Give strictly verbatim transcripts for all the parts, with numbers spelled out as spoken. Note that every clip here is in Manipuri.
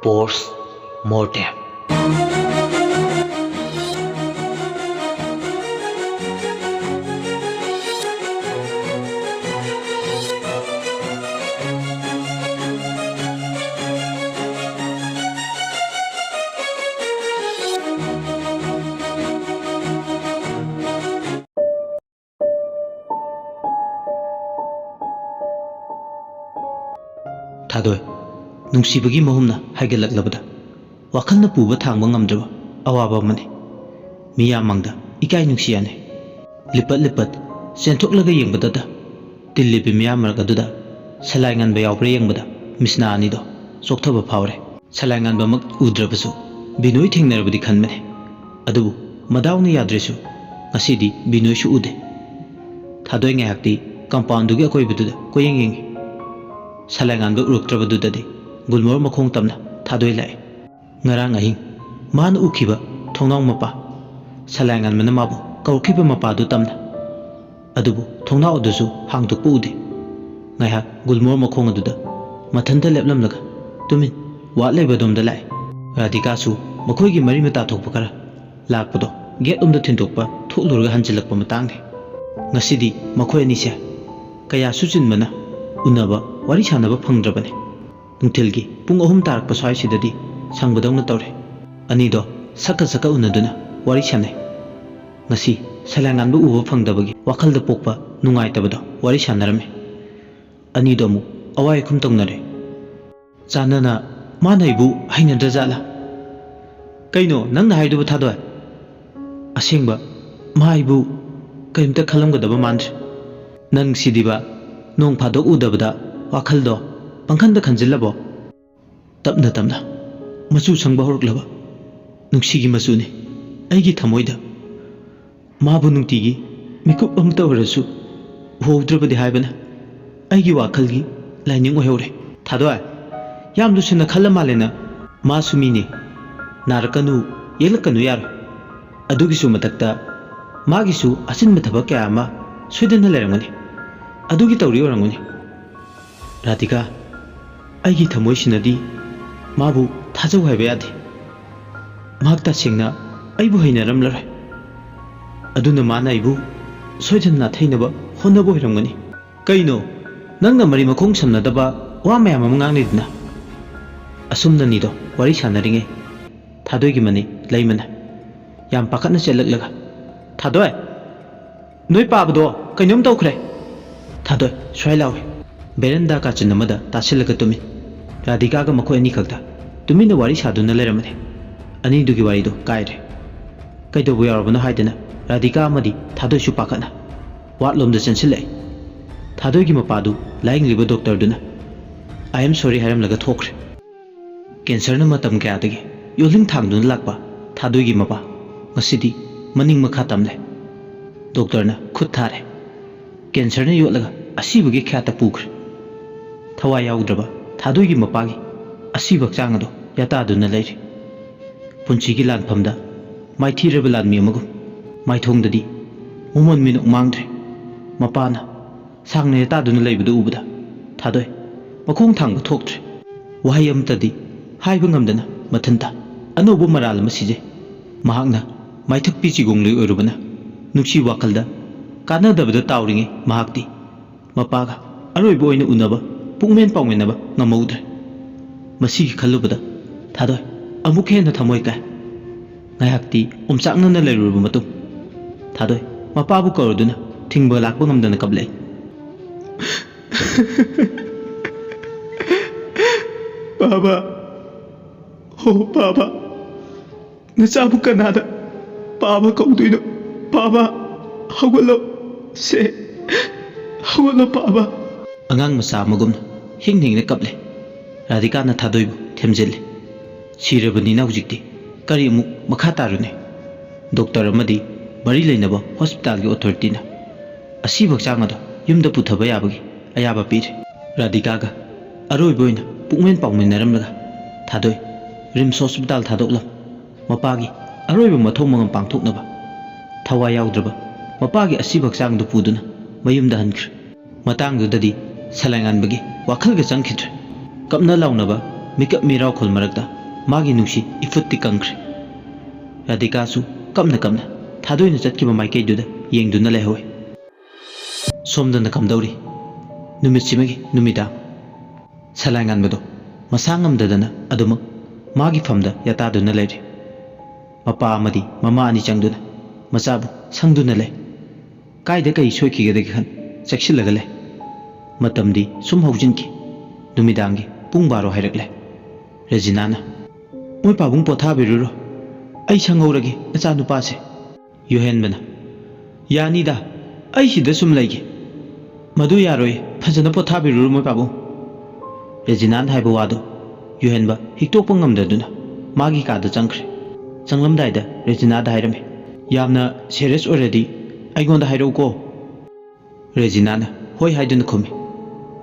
Post Mortem. ꯊꯥꯗꯣꯏ, ꯅꯨꯡꯁꯤꯕꯒꯤ ꯃꯍꯨꯝꯅ ꯍꯥꯏꯒꯠꯂꯛꯂꯕꯗ, ꯋꯥꯈꯜꯅ ꯄꯨꯕ ꯊꯥꯡꯕ ꯉꯝꯗ꯭ꯔꯕ ꯑꯋꯥꯕ ꯑꯃꯅꯤ꯫ ꯃꯤꯌꯥꯝ ꯃꯥꯡꯗ ꯏꯀꯥꯏ ꯅꯨꯡꯁꯤ ꯌꯥꯅꯩ꯫ ꯂꯤꯄꯠ ꯂꯤꯄꯠ ꯆꯦꯟꯊꯣꯛꯂꯒ ꯌꯦꯡꯕꯗꯗ, ꯇꯤꯜꯂꯤꯕꯤ ꯃꯤꯌꯥꯝ ꯃꯔꯛ ꯑꯗꯨꯗ ꯁꯂꯥꯏ ꯉꯥꯟꯕ ꯌꯥꯎꯕ꯭ꯔꯥ ꯌꯦꯡꯕꯗ ꯃꯤꯠꯁꯅꯥ ꯑꯅꯤꯗꯣ ꯆꯣꯛꯊꯕ ꯐꯥꯎꯔꯦ꯫ ꯁꯂꯥꯏ ꯉꯥꯟꯕꯃꯛ ꯎꯗ꯭ꯔꯕꯁꯨ ꯕꯤꯅꯣꯏ ꯊꯦꯡꯅꯔꯕꯗꯤ ꯈꯟꯕꯅꯦ꯫ ꯑꯗꯨꯕꯨ ꯃꯗꯥꯎꯅ ꯌꯥꯗ꯭ꯔꯤꯁꯨ ꯉꯁꯤꯗꯤ ꯕꯤꯅꯣꯏꯁꯨ ꯎꯗꯦ꯫ ꯊꯥꯗꯣꯏ ꯉꯥꯏꯍꯥꯛꯇꯤ ꯀꯝꯄꯥꯎꯟꯗꯨꯒꯤ ꯑꯀꯣꯏꯕꯗꯨꯗ ꯀꯣꯏꯌꯦꯡ ꯌꯦꯡꯉꯤ꯫ ꯁꯂꯥꯏ ꯉꯥꯟꯕ ꯎꯔꯛꯇ꯭ꯔꯕꯗꯨꯗꯗꯤ ꯒꯨꯜꯃꯣꯍꯔ ꯃꯈꯣꯡ ꯇꯝꯅ ꯊꯥꯗꯣꯏ ꯂꯥꯛꯏ꯫ ꯉꯔꯥꯡ ꯑꯍꯤꯡ ꯃꯥꯅ ꯎꯈꯤꯕ ꯊꯣꯡꯅꯥꯎ ꯃꯄꯥ, ꯁꯂꯥꯏ ꯉꯥꯟꯕꯅ ꯃꯥꯕꯨ ꯀꯧꯔꯛꯈꯤꯕ ꯃꯄꯥꯗꯨ ꯇꯝꯅ꯫ ꯑꯗꯨꯕꯨ ꯊꯣꯡꯅꯥꯎ ꯑꯗꯨꯁꯨ ꯍꯥꯡꯗꯣꯛꯄ ꯎꯗꯦ꯫ ꯉꯥꯏꯍꯥꯛ ꯒꯨꯜꯃꯣꯍꯔ ꯃꯈꯣꯡ ꯑꯗꯨꯗ ꯃꯊꯟꯇ ꯂꯦꯞꯂꯝꯂꯒ ꯇꯨꯃꯤꯟ ꯋꯥꯠ ꯂꯩꯕꯗꯣꯝꯗ ꯂꯥꯛꯏ꯫ ꯔꯥꯙꯤꯀꯥꯁꯨ ꯃꯈꯣꯏꯒꯤ ꯃꯔꯤ ꯃꯇꯥ ꯊꯣꯛꯄ ꯈꯔ ꯂꯥꯛꯄꯗꯣ ꯒꯦꯠ ꯂꯣꯝꯗ ꯊꯤꯟꯗꯣꯛꯄ ꯊꯣꯛꯂꯨꯔꯒ ꯍꯟꯖꯤꯜꯂꯛꯄ ꯃꯇꯥꯡꯅꯤ꯫ ꯉꯁꯤꯗꯤ ꯃꯈꯣꯏ ꯑꯅꯤꯁꯦ ꯀꯌꯥꯁꯨ ꯆꯤꯟꯕꯅ ꯎꯅꯕ, ꯋꯥꯔꯤ ꯁꯥꯟꯅꯕ ꯐꯪꯗ꯭ꯔꯕꯅꯤ꯫ ꯅꯨꯡꯊꯤꯜꯒꯤ ꯄꯨꯡ ꯑꯍꯨꯝ ꯇꯥꯔꯛꯄ ꯁ꯭ꯋꯥꯏꯁꯤꯗꯗꯤ ꯁꯪꯕꯗꯧꯅ ꯇꯧꯔꯦ꯫ ꯑꯅꯤꯗꯣ ꯁꯛꯀ ꯁꯛꯀ ꯎꯅꯗꯨꯅ ꯋꯥꯔꯤ ꯁꯥꯟꯅꯩ꯫ ꯉꯁꯤ ꯁꯂꯥꯏꯉꯥꯟꯕ ꯎꯕ ꯐꯪꯗꯕꯒꯤ ꯋꯥꯈꯜꯗ ꯄꯣꯛꯄ ꯅꯨꯡꯉꯥꯏꯇꯕꯗꯣ ꯋꯥꯔꯤ ꯁꯥꯟꯅꯔꯝꯃꯤ꯫ ꯑꯅꯤꯗꯣ ꯑꯃꯨꯛ ꯑꯋꯥꯏ ꯑꯈꯨꯝ ꯇꯧꯅꯔꯦ꯫ ꯆꯥꯟꯅꯅ ꯃꯥꯅ ꯑꯩꯕꯨ ꯍꯩꯅꯗ꯭ꯔꯖꯥꯠꯂꯥ? ꯀꯩꯅꯣ ꯅꯪꯅ ꯍꯥꯏꯗꯨꯕꯨ, ꯊꯥꯗꯣꯏ? ꯑꯁꯦꯡꯕ, ꯃꯥ ꯑꯩꯕꯨ ꯀꯔꯤꯝꯇ ꯈꯜꯂꯝꯒꯗꯕ ꯃꯥꯟꯗ꯭ꯔꯦ꯫ ꯅꯪ ꯁꯤꯗꯤꯕ, ꯅꯣꯡ ꯐꯥꯗꯣꯛ ꯎꯗꯕꯗ ꯋꯥꯈꯜꯗꯣ ꯄꯪꯈꯟꯗ ꯈꯟꯖꯤꯜꯂꯕꯣ? ꯇꯞꯅ ꯇꯞꯅ ꯃꯆꯨ ꯁꯪꯕ ꯍꯧꯔꯛꯂꯕ ꯅꯨꯡꯁꯤꯒꯤ ꯃꯆꯨꯅꯤ ꯑꯩꯒꯤ ꯊꯃꯣꯏꯗ꯫ ꯃꯥꯕꯨ ꯅꯨꯡꯇꯤꯒꯤ ꯃꯤꯀꯨꯞ ꯑꯃꯇ ꯑꯣꯏꯔꯁꯨ ꯎꯍꯧꯗ꯭ꯔꯕꯗꯤ ꯍꯥꯏꯕꯅ ꯑꯩꯒꯤ ꯋꯥꯈꯜꯒꯤ ꯂꯥꯏꯅꯤꯡ ꯑꯣꯏꯍꯧꯔꯦ꯫ ꯊꯥꯗꯣꯏ, ꯌꯥꯝ ꯂꯨꯁꯟꯅ ꯈꯜꯂ ꯃꯥꯜꯂꯦ ꯅꯪ꯫ ꯃꯥꯁꯨ ꯃꯤꯅꯤ, ꯅꯥꯔꯛꯀꯅꯨ, ꯌꯦꯛꯂꯛꯀꯅꯨ ꯌꯥꯔꯣꯏ꯫ ꯑꯗꯨꯒꯤꯁꯨ ꯃꯊꯛꯇ ꯃꯥꯒꯤꯁꯨ ꯑꯆꯤꯟꯕ ꯊꯕꯛ ꯀꯌꯥ ꯑꯃ ꯁꯣꯏꯗꯅ ꯂꯩꯔꯝꯒꯅꯤ꯫ ꯑꯗꯨꯒꯤ ꯇꯧꯔꯤ ꯑꯣꯏꯔꯝꯒꯅꯤ꯫ ꯔꯥꯙꯤꯀꯥ, ꯑꯩꯒꯤ ꯊꯃꯣꯏꯁꯤꯅꯗꯤ ꯃꯥꯕꯨ ꯊꯥꯖꯧ ꯍꯥꯏꯕ ꯌꯥꯗꯦ꯫ ꯃꯍꯥꯛ ꯇꯁꯦꯡꯅ ꯑꯩꯕꯨ ꯍꯩꯅꯔꯝꯂꯔꯣꯏ꯫ ꯑꯗꯨꯅ ꯃꯥꯅ ꯑꯩꯕꯨ ꯁꯣꯏꯗꯅ ꯅꯥꯊꯩꯅꯕ ꯍꯣꯠꯅꯕ ꯑꯣꯏꯔꯝꯒꯅꯤ꯫ ꯀꯩꯅꯣ? ꯅꯪꯅ ꯃꯔꯤ ꯃꯈꯣꯡ ꯁꯝꯅꯗꯕ ꯋꯥ ꯃꯌꯥꯝ ꯑꯃ ꯉꯥꯡꯂꯤꯗꯨꯅ? ꯑꯁꯨꯝꯅꯅꯤꯗꯣ ꯋꯥꯔꯤ ꯁꯥꯟꯅꯔꯤꯉꯩ ꯊꯥꯗꯣꯏꯒꯤ ꯃꯅꯤ ꯂꯩꯃꯅ ꯌꯥꯝ ꯄꯥꯈꯠꯅ ꯆꯦꯜꯂꯛꯂꯒ, "ꯊꯥꯗꯣꯏ, ꯅꯣꯏ ꯄꯥꯕꯗꯣ ꯀꯩꯅꯣꯝ ꯇꯧꯈ꯭ꯔꯦ!" ꯊꯥꯗꯣꯏ ꯁ꯭ꯋꯥꯏ ꯂꯥꯎꯏ꯫ ꯕꯦꯔꯟꯗꯥ ꯀꯥꯆꯤꯟ ꯑꯃꯗ ꯇꯥꯁꯤꯜꯂꯒ ꯇꯨꯝꯃꯤ꯫ ꯔꯥꯙꯤꯀꯥꯒ ꯃꯈꯣꯏ ꯑꯅꯤꯈꯛꯇ ꯇꯨꯃꯤꯟꯅ ꯋꯥꯔꯤ ꯁꯥꯗꯨꯅ ꯂꯩꯔꯝꯕꯅꯤ꯫ ꯑꯅꯤꯗꯨꯒꯤ ꯋꯥꯔꯤꯗꯨ ꯀꯥꯏꯔꯦ꯫ ꯀꯩꯗꯧꯕ ꯌꯥꯎꯔꯕꯅꯣ ꯍꯥꯏꯗꯅ ꯔꯥꯙꯤꯀꯥ ꯑꯃꯗꯤ ꯊꯥꯗꯣꯏꯁꯨ ꯄꯥꯈꯠꯅ ꯋꯥꯔꯗꯂꯣꯝꯗ ꯆꯦꯟꯁꯤꯜꯂꯛꯏ꯫ ꯊꯥꯗꯣꯏꯒꯤ ꯃꯄꯥꯗꯨ ꯂꯥꯌꯦꯡꯂꯤꯕ ꯗꯣꯛꯇꯔꯗꯨꯅ "I am sorry" ꯍꯥꯏꯔꯝꯂꯒ ꯊꯣꯛꯈ꯭ꯔꯦ꯫ ꯀꯦꯟꯁꯔꯅ ꯃꯇꯝ ꯀꯌꯥꯗꯒꯤ ꯌꯣꯜꯂꯤꯡ ꯊꯥꯡꯗꯨꯅ ꯂꯥꯛꯄ ꯊꯥꯗꯣꯏꯒꯤ ꯃꯄꯥ ꯉꯁꯤꯗꯤ ꯃꯅꯤꯡ ꯃꯈꯥ ꯇꯝꯂꯦ꯫ ꯗꯣꯛꯇꯔꯅ ꯈꯨꯠ ꯊꯥꯔꯦ꯫ ꯀꯦꯟꯁꯔꯅ ꯌꯣꯠꯂꯒ ꯑꯁꯤꯕꯒꯤ ꯈ꯭ꯌꯥꯠꯇ ꯄꯨꯈ꯭ꯔꯦ꯫ ꯊꯋꯥꯏ ꯌꯥꯎꯗ꯭ꯔꯕ ꯊꯥꯗꯣꯏꯒꯤ ꯃꯄꯥꯒꯤ ꯑꯁꯤꯕ ꯍꯛꯆꯥꯡ ꯑꯗꯨ ꯌꯥꯇꯥꯗꯨꯅ ꯂꯩꯔꯤ꯫ ꯄꯨꯟꯁꯤꯒꯤ ꯂꯥꯟꯐꯝꯗ ꯃꯥꯏꯊꯤꯔꯕ ꯂꯥꯟꯃꯤ ꯑꯃꯒꯨꯝ ꯃꯥꯏꯊꯣꯡꯗꯗꯤ ꯃꯃꯣꯟ ꯃꯤꯅꯣꯛ ꯃꯥꯡꯗ꯭ꯔꯦ꯫ ꯃꯄꯥꯅ ꯁꯥꯡꯅ ꯌꯥꯇꯥꯗꯨꯅ ꯂꯩꯕꯗꯨ ꯎꯕꯗ ꯊꯥꯗꯣꯏ ꯃꯈꯣꯡ ꯊꯥꯡꯕ ꯊꯣꯛꯇ꯭ꯔꯦ꯫ ꯋꯥꯍꯩ ꯑꯃꯠꯇꯗꯤ ꯍꯥꯏꯕ ꯉꯝꯗꯅ ꯃꯊꯟꯇ ꯑꯅꯧꯕ ꯃꯔꯥꯜ ꯑꯃ ꯁꯤꯖꯩ꯫ ꯃꯍꯥꯛꯅ ꯃꯥꯏꯊꯛꯄꯤ ꯆꯤꯒꯣꯡꯂꯩ ꯑꯣꯏꯔꯨꯕꯅ ꯅꯨꯡꯁꯤ ꯋꯥꯈꯜꯗ ꯀꯥꯟꯅꯗꯕꯗ ꯇꯥꯎꯔꯤꯉꯩ ꯃꯍꯥꯛꯇꯤ ꯃꯄꯥꯒ ꯑꯔꯣꯏꯕ ꯑꯣꯏꯅ ꯎꯅꯕ ꯄꯨꯛꯃꯦꯟ ꯄꯥꯎꯃꯤꯟꯅꯕ ꯉꯝꯍꯧꯗ꯭ꯔꯦ꯫ ꯃꯁꯤꯒꯤ ꯈꯜꯂꯨꯕꯗ ꯊꯥꯗꯣꯏ ꯑꯃꯨꯛ ꯍꯦꯟꯅ ꯊꯃꯣꯏ ꯀꯥꯏ꯫ ꯉꯥꯏꯍꯥꯛꯇꯤ ꯑꯣꯝꯆꯥꯛꯅꯅ ꯂꯩꯔꯨꯔꯕ ꯃꯇꯨꯡ ꯊꯥꯗꯣꯏ ꯃꯄꯥꯕꯨ ꯀꯧꯔꯗꯨꯅ ꯊꯤꯡꯕ ꯂꯥꯛꯄ ꯉꯝꯗꯅ ꯀꯞꯂꯛꯏ꯫ "ꯄꯥꯕ, ꯍꯣ ꯄꯥꯕ, ꯅꯆꯥꯕꯨ ꯀꯅꯥꯗ ꯄꯥꯕ ꯀꯧꯗꯣꯏꯅꯣ? ꯄꯥꯕ, ꯍꯧꯒꯠꯂꯣ, ꯁꯦ, ꯍꯧꯒꯠꯂꯣ ꯄꯥꯕ!" ꯑꯉꯥꯡ ꯃꯆꯥ ꯑꯃꯒꯨꯝꯅ ꯍꯤꯡ ꯍꯤꯡꯅ ꯀꯞꯂꯦ꯫ ꯔꯥꯙꯤꯀꯥꯅ ꯊꯥꯗꯣꯏꯕꯨ ꯊꯦꯝꯖꯤꯜꯂꯤ꯫ ꯁꯤꯔꯕꯅꯤꯅ ꯍꯧꯖꯤꯛꯇꯤ ꯀꯔꯤ ꯑꯃꯨꯛ ꯃꯈꯥ ꯇꯥꯔꯨꯅꯤ? ꯗꯣꯛꯇꯔ ꯑꯃꯗꯤ ꯃꯔꯤ ꯂꯩꯅꯕ ꯍꯣꯁꯄꯤꯇꯥꯜꯒꯤ ꯑꯣꯊꯣꯔꯤꯇꯤꯅ ꯑꯁꯤꯕ ꯍꯛꯆꯥꯡ ꯑꯗꯨ ꯌꯨꯝꯗ ꯄꯨꯊꯕ ꯌꯥꯕꯒꯤ ꯑꯌꯥꯕ ꯄꯤꯔꯦ꯫ ꯔꯥꯙꯤꯀꯥꯒ ꯑꯔꯣꯏꯕ ꯑꯣꯏꯅ ꯄꯨꯛꯃꯦꯟ ꯄꯥꯎꯃꯤꯟꯅꯔꯝꯂꯒ ꯊꯥꯗꯣꯏ ꯔꯤꯝꯁ ꯍꯣꯁꯄꯤꯇꯥꯜ ꯊꯥꯗꯣꯛꯂꯝ ꯃꯄꯥꯒꯤ ꯑꯔꯣꯏꯕ ꯃꯊꯧ ꯃꯉꯝ ꯄꯥꯡꯊꯣꯛꯅꯕ ꯊꯋꯥꯏ ꯌꯥꯎꯗ꯭ꯔꯕ ꯃꯄꯥꯒꯤ ꯑꯁꯤꯕ ꯍꯛꯆꯥꯡꯗꯨ ꯄꯨꯗꯨꯅ ꯃꯌꯨꯝꯗ ꯍꯟꯈ꯭ꯔꯦ꯫ ꯃꯇꯥꯡꯗꯨꯗꯗꯤ ꯁꯂꯥꯏꯉꯥꯟꯕꯒꯤ ꯋꯥꯈꯜꯒ ꯆꯪꯈꯤꯗ꯭ꯔꯦ꯫ ꯀꯞꯅ ꯂꯥꯎꯅꯕ ꯃꯤꯀꯞ ꯃꯤꯔꯥꯎꯈꯣꯜ ꯃꯔꯛꯇ ꯃꯥꯒꯤ ꯅꯨꯡꯁꯤ ꯏꯐꯨꯠꯇꯤ ꯀꯪꯈ꯭ꯔꯦ꯫ ꯔꯥꯙꯤꯀꯥꯁꯨ ꯀꯞꯅ ꯀꯞꯅ ꯊꯥꯗꯣꯏꯅ ꯆꯠꯈꯤꯕ ꯃꯥꯏꯀꯩꯗꯨꯗ ꯌꯦꯡꯗꯨꯅ ꯂꯩꯍꯧꯏ꯫ ꯁꯣꯝꯗꯅ ꯀꯝꯗꯧꯔꯤ? ꯅꯨꯃꯤꯠꯁꯤꯃꯒꯤ ꯅꯨꯃꯤꯗꯥꯡ꯫ ꯁꯂꯥꯏ ꯉꯥꯟꯕꯗꯣ ꯃꯁꯥ ꯉꯝꯗꯗꯅ ꯑꯗꯨꯃꯛ ꯃꯥꯒꯤ ꯐꯝꯗ ꯌꯥꯇꯥꯗꯨꯅ ꯂꯩꯔꯤ꯫ ꯃꯄꯥ ꯑꯃꯗꯤ ꯃꯃꯥ ꯑꯅꯤ ꯆꯪꯗꯨꯅ ꯃꯆꯥꯕꯨ ꯁꯪꯗꯨꯅ ꯂꯩ꯫ ꯀꯥꯏꯗ ꯀꯩ ꯁꯣꯏꯈꯤꯒꯗꯒꯦ ꯈꯟ ꯆꯦꯛꯁꯤꯜꯂꯒ ꯂꯩ꯫ ꯃꯇꯝꯗꯤ ꯁꯨꯝ ꯍꯧꯖꯤꯟꯈꯤ꯫ ꯅꯨꯃꯤꯗꯥꯡꯒꯤ ꯄꯨꯡ ꯕꯥꯔꯣ ꯍꯥꯏꯔꯛꯂꯦ꯫ ꯔꯦꯖꯤꯅꯥꯅ, "ꯃꯣꯏ ꯄꯥꯕꯨꯡ ꯄꯣꯊꯥꯕꯤꯔꯨꯔꯣ, ꯑꯩ ꯁꯪꯍꯧꯔꯒꯦ ꯅꯆꯥꯅꯨꯄꯥꯁꯦ"꯫ ꯌꯨꯍꯦꯟꯕꯅ, "ꯌꯥꯅꯤꯗ, ꯑꯩ ꯁꯤꯗ ꯁꯨꯝ ꯂꯩꯒꯦ꯫ ꯃꯗꯨ ꯌꯥꯔꯣꯏ, ꯐꯖꯅ ꯄꯣꯊꯥꯕꯤꯔꯨꯔꯣ ꯃꯣꯏ ꯄꯥꯕꯨꯡ"꯫ ꯔꯦꯖꯤꯅꯥꯅ ꯍꯥꯏꯕ ꯋꯥꯗꯨ ꯌꯨꯍꯦꯟꯕ ꯍꯤꯛꯇꯣꯛꯄ ꯉꯝꯗꯗꯨꯅ ꯃꯥꯒꯤ ꯀꯥꯗ ꯆꯪꯈ꯭ꯔꯦ꯫ ꯆꯪꯂꯝꯗꯥꯏꯗ ꯔꯦꯖꯤꯅꯥꯗ ꯍꯥꯏꯔꯝꯃꯤ, "ꯌꯥꯝꯅ ꯁꯦꯔꯤꯌꯁ ꯑꯣꯏꯔꯗꯤ ꯑꯩꯉꯣꯟꯗ ꯍꯥꯏꯔꯛꯎꯀꯣ"꯫ ꯔꯦꯖꯤꯅꯥꯅ ꯍꯣꯏ ꯍꯥꯏꯗꯨꯅ ꯈꯨꯝꯃꯤ꯫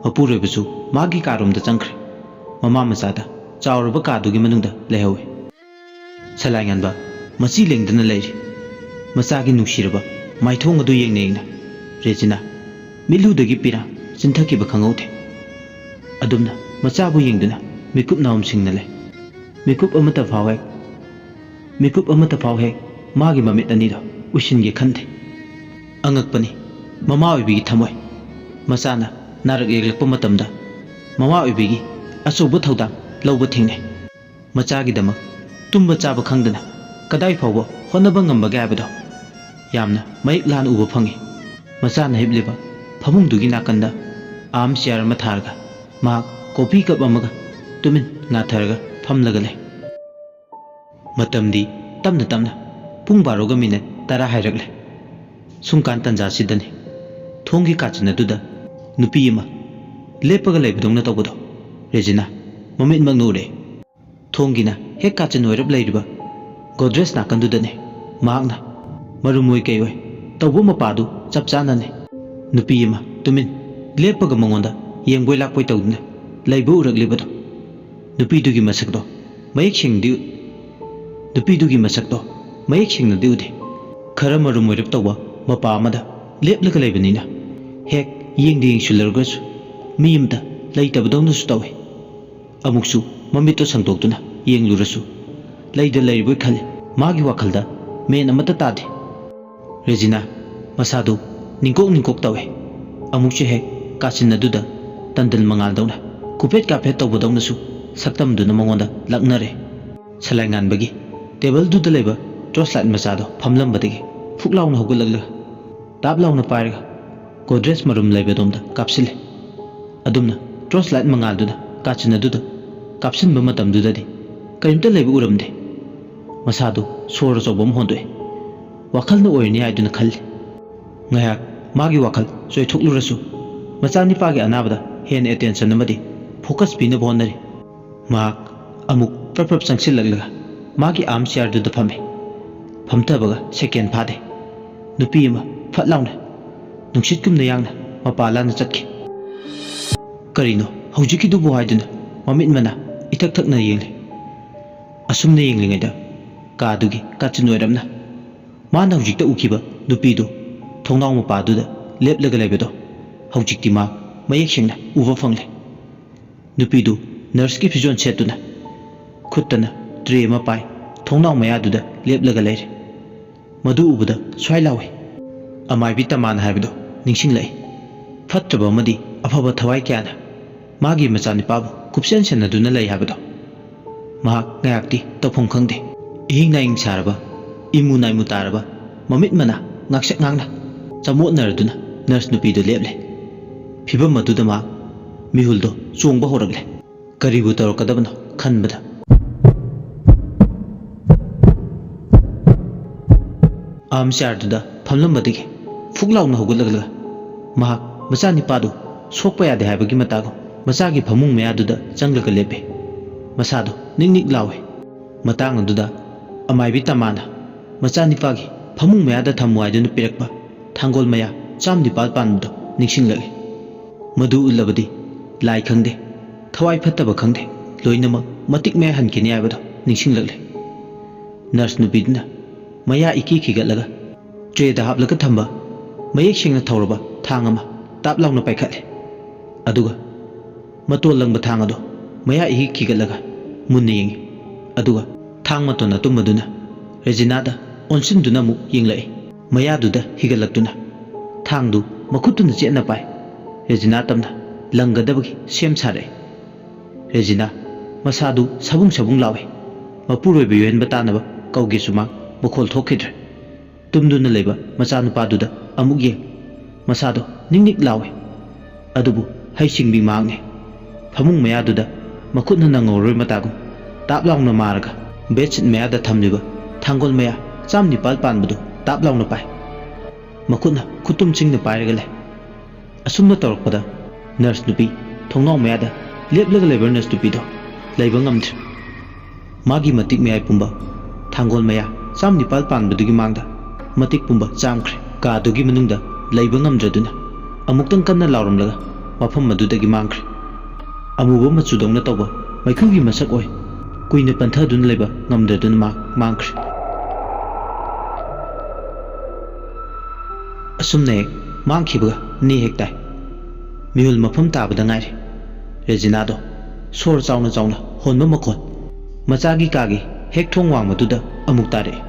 ꯃꯄꯨꯔꯣꯏꯕꯁꯨ ꯃꯥꯒꯤ ꯀꯥꯔꯣꯝꯗ ꯆꯪꯈ꯭ꯔꯦ꯫ ꯃꯃꯥ ꯃꯆꯥꯗ ꯆꯥꯎꯔꯕ ꯀꯥꯗꯨꯒꯤ ꯃꯅꯨꯡꯗ ꯂꯩꯍꯧꯏ꯫ ꯁꯂꯥꯏꯉꯥꯟꯕ ꯃꯆꯤ ꯂꯦꯡꯗꯅ ꯂꯩꯔꯤ꯫ ꯃꯆꯥꯒꯤ ꯅꯨꯡꯁꯤꯔꯕ ꯃꯥꯏꯊꯣꯡ ꯑꯗꯨ ꯌꯦꯡꯅ ꯌꯦꯡꯅ ꯔꯦꯖꯤꯅꯥ ꯃꯤꯠꯂꯨꯗꯒꯤ ꯄꯤꯔꯥꯡ ꯆꯤꯟꯊꯈꯤꯕ ꯈꯪꯍꯧꯗꯦ꯫ ꯑꯗꯨꯝꯅ ꯃꯆꯥꯕꯨ ꯌꯦꯡꯗꯨꯅ ꯃꯤꯀꯨꯞ ꯅꯥꯎꯝꯁꯤꯡꯅ ꯂꯩ꯫ ꯃꯤꯀꯨꯞ ꯑꯃꯠꯇ ꯐꯥꯎ ꯍꯦꯛ, ꯃꯤꯀꯨꯞ ꯑꯃꯠꯇ ꯐꯥꯎ ꯍꯦꯛ ꯃꯥꯒꯤ ꯃꯃꯤꯠ ꯑꯅꯤꯗꯣ ꯎꯏꯁꯤꯟꯒꯦ ꯈꯟꯗꯦ꯫ ꯑꯉꯛꯄꯅꯤ, ꯃꯃꯥ ꯑꯣꯏꯕꯤꯒꯤ ꯊꯃꯣꯏ꯫ ꯃꯆꯥꯅ ꯅꯥꯔꯛ ꯌꯦꯛꯂꯛꯄ ꯃꯇꯝꯗ ꯃꯃꯥ ꯑꯣꯏꯕꯤꯒꯤ ꯑꯆꯧꯕ ꯊꯧꯗꯥꯡ ꯂꯧꯕ ꯊꯦꯡꯅꯩ꯫ ꯃꯆꯥꯒꯤꯗꯃꯛ ꯇꯨꯝꯕ ꯆꯥꯕ ꯈꯪꯗꯅ ꯀꯗꯥꯏ ꯐꯥꯎꯕ ꯍꯣꯠꯅꯕ ꯉꯝꯕꯒꯦ ꯍꯥꯏꯕꯗꯣ ꯌꯥꯝꯅ ꯃꯌꯦꯛ ꯂꯥꯅ ꯎꯕ ꯐꯪꯉꯤ꯫ ꯃꯆꯥꯅ ꯍꯤꯞꯂꯤꯕ ꯐꯃꯨꯡꯗꯨꯒꯤ ꯅꯥꯀꯟꯗ ꯑꯥꯔꯝ ꯆꯤꯌꯥꯔ ꯑꯃ ꯊꯥꯔꯒ ꯃꯍꯥꯛ ꯀꯣꯐꯤ ꯀꯞ ꯑꯃꯒ ꯇꯨꯃꯤꯟ ꯉꯥꯊꯔꯒ ꯐꯝꯂꯒ ꯂꯩ꯫ ꯃꯇꯝꯗꯤ ꯇꯞꯅ ꯇꯞꯅ ꯄꯨꯡ ꯕꯥꯔꯣꯒ ꯃꯤꯅꯤꯠ ꯇꯔꯥ ꯍꯥꯏꯔꯛꯂꯦ꯫ ꯁꯨꯝꯀꯥꯟ ꯇꯟꯖꯥꯁꯤꯗꯅꯤ ꯊꯣꯡꯒꯤ ꯀꯥꯆꯤꯟ ꯑꯗꯨꯗ ꯅꯨꯄꯤ ꯑꯃ ꯂꯦꯞꯄꯒ ꯂꯩꯕꯗꯧꯅ ꯇꯧꯕꯗꯣ ꯔꯦꯖꯤꯅꯥ ꯃꯃꯤꯠꯃꯛꯅ ꯎꯔꯦ꯫ ꯊꯣꯡꯒꯤꯅ ꯍꯦꯛ ꯀꯥꯆꯤꯟ ꯑꯣꯏꯔꯞ ꯂꯩꯔꯤꯕ ꯒꯣꯗ꯭ꯔꯦꯖ ꯅꯥꯀꯟꯗꯨꯗꯅꯤ ꯃꯍꯥꯛꯅ ꯃꯔꯨꯝ ꯑꯣꯏ ꯀꯩ ꯑꯣꯏ ꯇꯧꯕ ꯃꯄꯥꯗꯨ ꯆꯞ ꯆꯥꯅꯅꯤ꯫ ꯅꯨꯄꯤ ꯑꯃ ꯇꯨꯃꯤꯟ ꯂꯦꯞꯄꯒ ꯃꯉꯣꯟꯗ ꯌꯦꯡꯕꯣꯏ ꯂꯥꯛꯄꯣꯏ ꯇꯧꯗꯨꯅ ꯂꯩꯕ ꯎꯔꯛꯂꯤꯕꯗꯣ꯫ ꯅꯨꯄꯤꯗꯨꯒꯤ ꯃꯁꯛꯇꯣ ꯃꯌꯦꯛ ꯁꯦꯡꯗꯤ ꯅꯨꯄꯤꯗꯨꯒꯤ ꯃꯁꯛꯇꯣ ꯃꯌꯦꯛ ꯁꯦꯡꯅꯗꯤ ꯎꯗꯦ꯫ ꯈꯔ ꯃꯔꯨꯝ ꯑꯣꯏꯔꯞ ꯇꯧꯕ ꯃꯄꯥ ꯑꯃꯗ ꯂꯦꯞꯂꯒ ꯂꯩꯕꯅꯤꯅ ꯍꯦꯛ ꯌꯦꯡꯗ ꯌꯦꯡꯁꯤꯜꯂꯨꯔꯒꯁꯨ ꯃꯤ ꯑꯃꯇ ꯂꯩꯇꯕꯗꯧꯅꯁꯨ ꯇꯧꯏ꯫ ꯑꯃꯨꯛꯁꯨ ꯃꯃꯤꯠꯇꯨ ꯁꯪꯗꯣꯛꯇꯨꯅ ꯌꯦꯡꯂꯨꯔꯁꯨ ꯂꯩꯗ ꯂꯩꯔꯤꯕꯣꯏ ꯈꯜꯂꯤ꯫ ꯃꯥꯒꯤ ꯋꯥꯈꯜꯗ ꯃꯦꯟ ꯑꯃꯠꯇ ꯇꯥꯗꯦ꯫ ꯔꯦꯖꯤꯅꯥ ꯃꯁꯥꯗꯨ ꯅꯤꯡꯀꯣꯛ ꯅꯤꯡꯀꯣꯛ ꯇꯧꯏ꯫ ꯑꯃꯨꯛꯁꯨ ꯍꯦꯛ ꯀꯥꯆꯤꯟ ꯑꯗꯨꯗ ꯇꯟꯗꯜ ꯃꯉꯥꯜꯗꯧꯅ ꯀꯨꯐꯦꯠ ꯀꯥꯐꯦꯠ ꯇꯧꯕꯗꯧꯅꯁꯨ ꯁꯛꯇꯝꯗꯨꯅ ꯃꯉꯣꯟꯗ ꯂꯛꯅꯔꯦ꯫ ꯁꯂꯥꯏ ꯉꯥꯟꯕꯒꯤ ꯇꯦꯕꯜꯗꯨꯗ ꯂꯩꯕ ꯇꯣꯔꯆ ꯂꯥꯏꯠ ꯃꯆꯥꯗꯣ ꯐꯝꯂꯝꯕꯗꯒꯤ ꯐꯨꯛ ꯂꯥꯎꯅ ꯍꯧꯒꯠꯂꯛꯂꯒ ꯇꯥꯞ ꯂꯥꯎꯅ ꯄꯥꯏꯔꯒ ꯒꯣꯗ꯭ꯔꯦꯖ ꯃꯔꯨꯝ ꯂꯩꯕꯗꯣꯝꯗ ꯀꯥꯞꯁꯤꯜꯂꯦ꯫ ꯑꯗꯨꯝꯅ ꯇꯣꯔꯆ ꯂꯥꯏꯠ ꯃꯉꯥꯜꯗꯨꯅ ꯀꯥꯆꯤꯟ ꯑꯗꯨꯗ ꯀꯥꯞꯁꯤꯟꯕ ꯃꯇꯝꯗꯨꯗꯗꯤ ꯀꯔꯤꯝꯇ ꯂꯩꯕ ꯎꯔꯝꯗꯦ꯫ ꯃꯁꯥꯗꯨ ꯁꯣꯔ ꯑꯆꯧꯕ ꯑꯃ ꯍꯣꯟꯗꯣꯛꯑꯦ꯫ ꯋꯥꯈꯜꯅ ꯑꯣꯏꯔꯅꯤ ꯍꯥꯏꯗꯨꯅ ꯈꯜꯂꯤ꯫ ꯉꯥꯏꯍꯥꯛ ꯃꯥꯒꯤ ꯋꯥꯈꯜ ꯆꯣꯏꯊꯣꯛꯂꯨꯔꯁꯨ ꯃꯆꯥꯅꯤꯄꯥꯒꯤ ꯑꯅꯥꯕꯗ ꯍꯦꯟꯅ ꯑꯦꯇꯦꯟꯁꯟ ꯑꯃꯗꯤ ꯐꯣꯀꯁ ꯄꯤꯅꯕ ꯍꯣꯠꯅꯔꯤ꯫ ꯃꯍꯥꯛ ꯑꯃꯨꯛ ꯄ꯭ꯔꯞ ꯄ꯭ꯔꯞ ꯆꯪꯁꯤꯜꯂꯛꯂꯒ ꯃꯥꯒꯤ ꯑꯥꯔꯝ ꯆꯤꯌꯥꯔꯗꯨꯗ ꯐꯝꯃꯤ꯫ ꯐꯝꯊꯕꯒ ꯁꯦꯀꯦꯟ ꯐꯥꯗꯦ, ꯅꯨꯄꯤ ꯑꯃ ꯐꯠ ꯂꯥꯎꯅ ꯅꯨꯡꯁꯤꯠꯀꯨꯝꯅ ꯌꯥꯡꯅ ꯃꯄꯥ ꯂꯥꯟꯅ ꯆꯠꯈꯤ꯫ "ꯀꯔꯤꯅꯣ ꯍꯧꯖꯤꯛꯀꯤꯗꯨꯕꯨ?" ꯍꯥꯏꯗꯨꯅ ꯃꯃꯤꯠ ꯃꯅꯥ ꯏꯊꯛ ꯊꯛꯅ ꯌꯦꯡꯂꯤ꯫ ꯑꯁꯨꯝꯅ ꯌꯦꯡꯂꯤꯉꯩꯗ ꯀꯥꯗꯨꯒꯤ ꯀꯥꯆꯤꯟ ꯑꯣꯏꯔꯝꯅ ꯃꯥꯅ ꯍꯧꯖꯤꯛꯇ ꯎꯈꯤꯕ ꯅꯨꯄꯤꯗꯨ ꯊꯣꯡꯅꯥꯎ ꯃꯄꯥꯗꯨꯗ ꯂꯦꯞꯂꯒ ꯂꯩꯕꯗꯣ ꯍꯧꯖꯤꯛꯇꯤ ꯃꯥ ꯃꯌꯦꯛ ꯁꯦꯡꯅ ꯎꯕ ꯐꯪꯂꯦ꯫ ꯅꯨꯄꯤꯗꯨ ꯅꯔꯁꯀꯤ ꯐꯤꯖꯣꯜ ꯁꯦꯠꯇꯨꯅ ꯈꯨꯠꯇꯅ ꯇ꯭ꯔꯦ ꯑꯃ ꯄꯥꯏ ꯊꯣꯡꯅꯥꯎ ꯃꯌꯥꯗꯨꯗ ꯂꯦꯞꯂꯒ ꯂꯩꯔꯦ꯫ ꯃꯗꯨ ꯎꯕꯗ ꯁ꯭ꯋꯥꯏ ꯂꯥꯎꯏ꯫ ꯑꯃꯥꯏꯕꯤ ꯇꯃꯥꯅ ꯍꯥꯏꯕꯗꯣ ꯅꯤꯡꯁꯤꯡꯂꯛꯏ꯫ ꯐꯠꯇ꯭ꯔꯕ ꯑꯃꯗꯤ ꯑꯐꯕ ꯊꯋꯥꯏ ꯀꯌꯥꯅ ꯃꯥꯒꯤ ꯃꯆꯥꯅꯤꯄꯥꯕꯨ ꯀꯨꯞꯁꯦꯟ ꯁꯦꯟꯅꯗꯨꯅ ꯂꯩ ꯍꯥꯏꯕꯗꯣ꯫ ꯃꯍꯥꯛ ꯉꯥꯏꯍꯥꯛꯇꯤ ꯇꯧꯐꯝ ꯈꯪꯗꯦ꯫ ꯏꯍꯤꯡ ꯅꯥꯍꯤꯡ ꯁꯥꯔꯕ, ꯏꯃꯨ ꯅꯥꯏꯃꯨ ꯇꯥꯔꯕ, ꯃꯃꯤꯠ ꯃꯅꯥ ꯉꯥꯡꯁꯛ ꯉꯥꯡꯅ ꯆꯃꯣꯠꯅꯔꯗꯨꯅ ꯅꯔꯁ ꯅꯨꯄꯤꯗꯨ ꯂꯦꯞꯂꯦ꯫ ꯐꯤꯚꯝ ꯑꯗꯨꯗ ꯃꯍꯥꯛ ꯃꯤꯍꯨꯜꯗꯣ ꯆꯣꯡꯕ ꯍꯧꯔꯛꯂꯦ꯫ ꯀꯔꯤꯕꯨ ꯇꯧꯔꯛꯀꯗꯕꯅꯣ ꯈꯟꯕꯗ ꯑꯥꯔꯝ ꯆꯤꯌꯥꯔꯗꯨꯗ ꯐꯝꯂꯝꯕꯗꯒꯤ ꯐꯨꯛ ꯂꯥꯎꯅ ꯍꯧꯒꯠꯂꯛꯂꯒ ꯃꯍꯥꯛ ꯃꯆꯥꯅꯤꯄꯥꯗꯨ ꯁꯣꯛꯄ ꯌꯥꯗꯦ ꯍꯥꯏꯕꯒꯤ ꯃꯇꯥꯒꯨꯝ ꯃꯆꯥꯒꯤ ꯐꯃꯨꯡ ꯃꯌꯥꯗꯨꯗ ꯆꯪꯂꯒ ꯂꯦꯞꯄꯦ꯫ ꯃꯁꯥꯗꯨ ꯅꯤꯛ ꯅꯤꯛ ꯂꯥꯎꯏ꯫ ꯃꯇꯥꯡ ꯑꯗꯨꯗ ꯑꯃꯥꯏꯕꯤ ꯇꯃꯥꯅ ꯃꯆꯥꯅꯤꯄꯥꯒꯤ ꯐꯃꯨꯡ ꯃꯌꯥꯗ ꯊꯝꯃꯨ ꯍꯥꯏꯗꯨꯅ ꯄꯤꯔꯛꯄ ꯊꯥꯡꯒꯣꯜ ꯃꯌꯥ ꯆꯥꯝ ꯅꯤꯄꯥꯜ ꯄꯥꯟꯕꯗꯨ ꯅꯤꯡꯁꯤꯡꯂꯛꯏ꯫ ꯃꯗꯨ ꯎꯠꯂꯕꯗꯤ ꯂꯥꯏ ꯈꯪꯗꯦ, ꯊꯋꯥꯏ ꯐꯠꯇꯕ ꯈꯪꯗꯦ, ꯂꯣꯏꯅꯃꯛ ꯃꯇꯤꯛ ꯃꯌꯥꯏ ꯍꯟꯈꯤꯅꯤ ꯍꯥꯏꯕꯗꯨ ꯅꯤꯡꯁꯤꯡꯂꯛꯂꯦ꯫ ꯅꯔꯁ ꯅꯨꯄꯤꯗꯨꯅ ꯃꯌꯥ ꯏꯀꯤ ꯈꯤꯒꯠꯂꯒ ꯇ꯭ꯔꯦꯗ ꯍꯥꯞꯂꯒ ꯊꯝꯕ ꯃꯌꯦꯛ ꯁꯦꯡꯅ ꯊꯧꯔꯕ ꯊꯥꯡ ꯑꯃ ꯇꯥꯞ ꯂꯥꯎꯅ ꯄꯥꯏꯈꯠꯂꯦ꯫ ꯑꯗꯨꯒ ꯃꯇꯣꯜ ꯂꯪꯕ ꯊꯥꯡ ꯑꯗꯨ ꯃꯌꯥ ꯏꯀꯤ ꯈꯤꯒꯠꯂꯒ ꯃꯨꯟꯅ ꯌꯦꯡꯉꯤ꯫ ꯑꯗꯨꯒ ꯊꯥꯡ ꯃꯇꯣꯟ ꯑꯇꯨꯝꯕꯗꯨꯅ ꯔꯦꯖꯤꯅꯥꯗ ꯑꯣꯟꯁꯤꯟꯗꯨꯅ ꯑꯃꯨꯛ ꯌꯦꯡꯂꯛꯏ꯫ ꯃꯌꯥꯗꯨꯗ ꯍꯤꯒꯠꯂꯛꯇꯨꯅ ꯊꯥꯡꯗꯨ ꯃꯈꯨꯠꯇꯨꯅ ꯆꯦꯠꯅ ꯄꯥꯏ꯫ ꯔꯦꯖꯤꯅꯥ ꯇꯝꯅ ꯂꯪꯒꯗꯕꯒꯤ ꯁꯦꯝ ꯁꯥꯔꯛꯏ꯫ ꯔꯦꯖꯤꯅꯥ ꯃꯁꯥꯗꯨ ꯁꯕꯨꯡ ꯁꯕꯨꯡ ꯂꯥꯎꯏ꯫ ꯃꯄꯨꯔꯣꯏꯕ ꯌꯣꯍꯦꯟꯕ ꯇꯥꯅꯕ ꯀꯧꯒꯦꯁꯨ ꯃꯥ ꯃꯈꯣꯜ ꯊꯣꯛꯈꯤꯗ꯭ꯔꯦ꯫ ꯇꯨꯝꯗꯨꯅ ꯂꯩꯕ ꯃꯆꯥꯅꯨꯄꯥꯗꯨꯗ ꯑꯃꯨꯛ ꯌꯦꯡ꯫ ꯃꯁꯥꯗꯣ ꯅꯤꯛ ꯅꯤꯛ ꯂꯥꯎꯏ꯫ ꯑꯗꯨꯕꯨ ꯍꯩꯁꯤꯡꯕꯤ ꯃꯍꯥꯛꯅꯤ꯫ ꯐꯃꯨꯡ ꯃꯌꯥꯗꯨꯗ ꯃꯈꯨꯠꯅ ꯅꯪꯍꯧꯔꯣꯏ ꯃꯇꯥꯒꯨꯝ ꯇꯥꯞ ꯂꯥꯎꯅ ꯃꯥꯔꯒ ꯕꯦꯗꯁꯤꯠ ꯃꯌꯥꯗ ꯊꯝꯂꯤꯕ ꯊꯥꯡꯒꯣꯜ ꯃꯌꯥ ꯆꯥꯝ ꯅꯤꯄꯥꯜ ꯄꯥꯟꯕꯗꯨ ꯇꯥꯞ ꯂꯥꯎꯅ ꯄꯥꯏ꯫ ꯃꯈꯨꯠꯅ ꯈꯨꯠꯇꯨꯝ ꯆꯤꯡꯅ ꯄꯥꯏꯔꯒ ꯂꯩ꯫ ꯑꯁꯨꯝꯅ ꯇꯧꯔꯛꯄꯗ ꯅꯔꯁ ꯅꯨꯄꯤ ꯊꯣꯡꯅꯥꯎ ꯃꯌꯥꯗ ꯂꯦꯞꯂꯒ ꯂꯩꯕ ꯅꯔꯁ ꯅꯨꯄꯤꯗꯣ ꯂꯩꯕ ꯉꯝꯗ꯭ꯔꯦ꯫ ꯃꯥꯒꯤ ꯃꯇꯤꯛ ꯃꯌꯥꯏ ꯄꯨꯝꯕ ꯊꯥꯡꯒꯣꯜ ꯃꯌꯥ ꯆꯥꯝ ꯅꯤꯄꯥꯜ ꯄꯥꯟꯕꯗꯨꯒꯤ ꯃꯥꯡꯗ ꯃꯇꯤꯛ ꯄꯨꯝꯕ ꯆꯥꯝꯈ꯭ꯔꯦ꯫ ꯀꯥꯗꯨꯒꯤ ꯃꯅꯨꯡꯗ ꯂꯩꯕ ꯉꯝꯗ꯭ꯔꯗꯨꯅ ꯑꯃꯨꯛꯇꯪ ꯀꯟꯅ ꯂꯥꯎꯔꯝꯂꯒ ꯃꯐꯝ ꯑꯗꯨꯗꯒꯤ ꯃꯥꯡꯈ꯭ꯔꯦ꯫ ꯑꯃꯨꯕ ꯃꯆꯨꯗꯧꯅ ꯇꯧꯕ ꯃꯩꯈꯨꯒꯤ ꯃꯁꯛ ꯑꯣꯏ꯫ ꯀꯨꯏꯅ ꯄꯟꯊꯗꯨꯅ ꯂꯩꯕ ꯉꯝꯗ꯭ꯔꯗꯨꯅ ꯃꯥ ꯃꯥꯡꯈ꯭ꯔꯦ꯫ ꯑꯁꯨꯝꯅ ꯍꯦꯛ ꯃꯥꯡꯈꯤꯕꯒ ꯅꯦ ꯍꯦꯛ ꯇꯥꯏ꯫ ꯃꯤꯍꯨꯜ ꯃꯐꯝ ꯇꯥꯕꯗ ꯉꯥꯏꯔꯦ꯫ ꯔꯦꯖꯤꯅꯥꯗꯣ ꯁꯣꯔ ꯆꯥꯎꯅ ꯆꯥꯎꯅ ꯍꯣꯟꯕ ꯃꯈꯣꯟ ꯃꯆꯥꯒꯤ ꯀꯥꯒꯤ ꯍꯦꯛ ꯊꯣꯡ ꯋꯥꯡꯃꯗꯨꯗ ꯑꯃꯨꯛ ꯇꯥꯔꯛꯏ꯫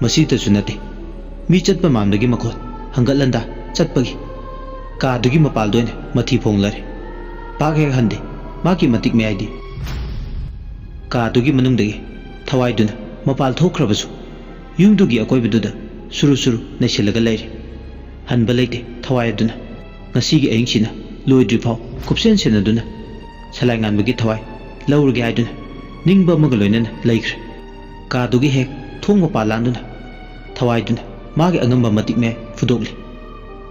ꯃꯁꯤꯇꯁꯨ ꯅꯠꯇꯦ, ꯃꯤ ꯆꯠꯄ ꯃꯥꯟꯕꯒꯤ ꯃꯈꯣꯜ ꯍꯪꯒꯠ ꯍꯟꯗꯥ ꯆꯠꯄꯒꯤ꯫ ꯀꯥꯗꯨꯒꯤ ꯃꯄꯥꯜꯗ ꯑꯣꯏꯅ ꯃꯊꯤ ꯐꯣꯡꯂꯔꯦ꯫ ꯄꯥꯛ ꯍꯦꯛ ꯍꯟꯗꯦ ꯃꯥꯒꯤ ꯃꯇꯤꯛ ꯃꯌꯥꯏꯗꯤ꯫ ꯀꯥꯗꯨꯒꯤ ꯃꯅꯨꯡꯗꯒꯤ ꯊꯋꯥꯏꯗꯨꯅ ꯃꯄꯥꯜ ꯊꯣꯛꯈ꯭ꯔꯕꯁꯨ ꯌꯨꯝꯗꯨꯒꯤ ꯑꯀꯣꯏꯕꯗꯨꯗ ꯁꯨꯔꯨ ꯁꯨꯔꯨ ꯅꯩꯁꯤꯜꯂꯒ ꯂꯩꯔꯦ꯫ ꯍꯟꯕ ꯂꯩꯇꯦ ꯊꯋꯥꯏ ꯑꯗꯨꯅ꯫ ꯉꯁꯤꯒꯤ ꯑꯍꯤꯡꯁꯤꯅ ꯂꯣꯏꯗ꯭ꯔꯤꯐꯥꯎ ꯀꯨꯞꯁꯦꯟ ꯁꯦꯟꯅꯗꯨꯅ ꯁꯂꯥꯏ ꯉꯥꯟꯕꯒꯤ ꯊꯋꯥꯏ ꯂꯧꯔꯒꯦ ꯍꯥꯏꯗꯨꯅ ꯅꯤꯡꯕ ꯑꯃꯒ ꯂꯣꯏꯅꯅ ꯂꯩꯈ꯭ꯔꯦ꯫ ꯀꯥꯗꯨꯒꯤ ꯍꯦꯛ ꯊꯣꯡ ꯃꯄꯥ ꯂꯥꯟꯗꯨꯅ ꯊꯋꯥꯏꯗꯨꯅ ꯃꯥꯒꯤ ꯑꯉꯝꯕ ꯃꯇꯤꯛ ꯃꯌꯥꯏ ꯐꯨꯗꯣꯛꯂꯤ꯫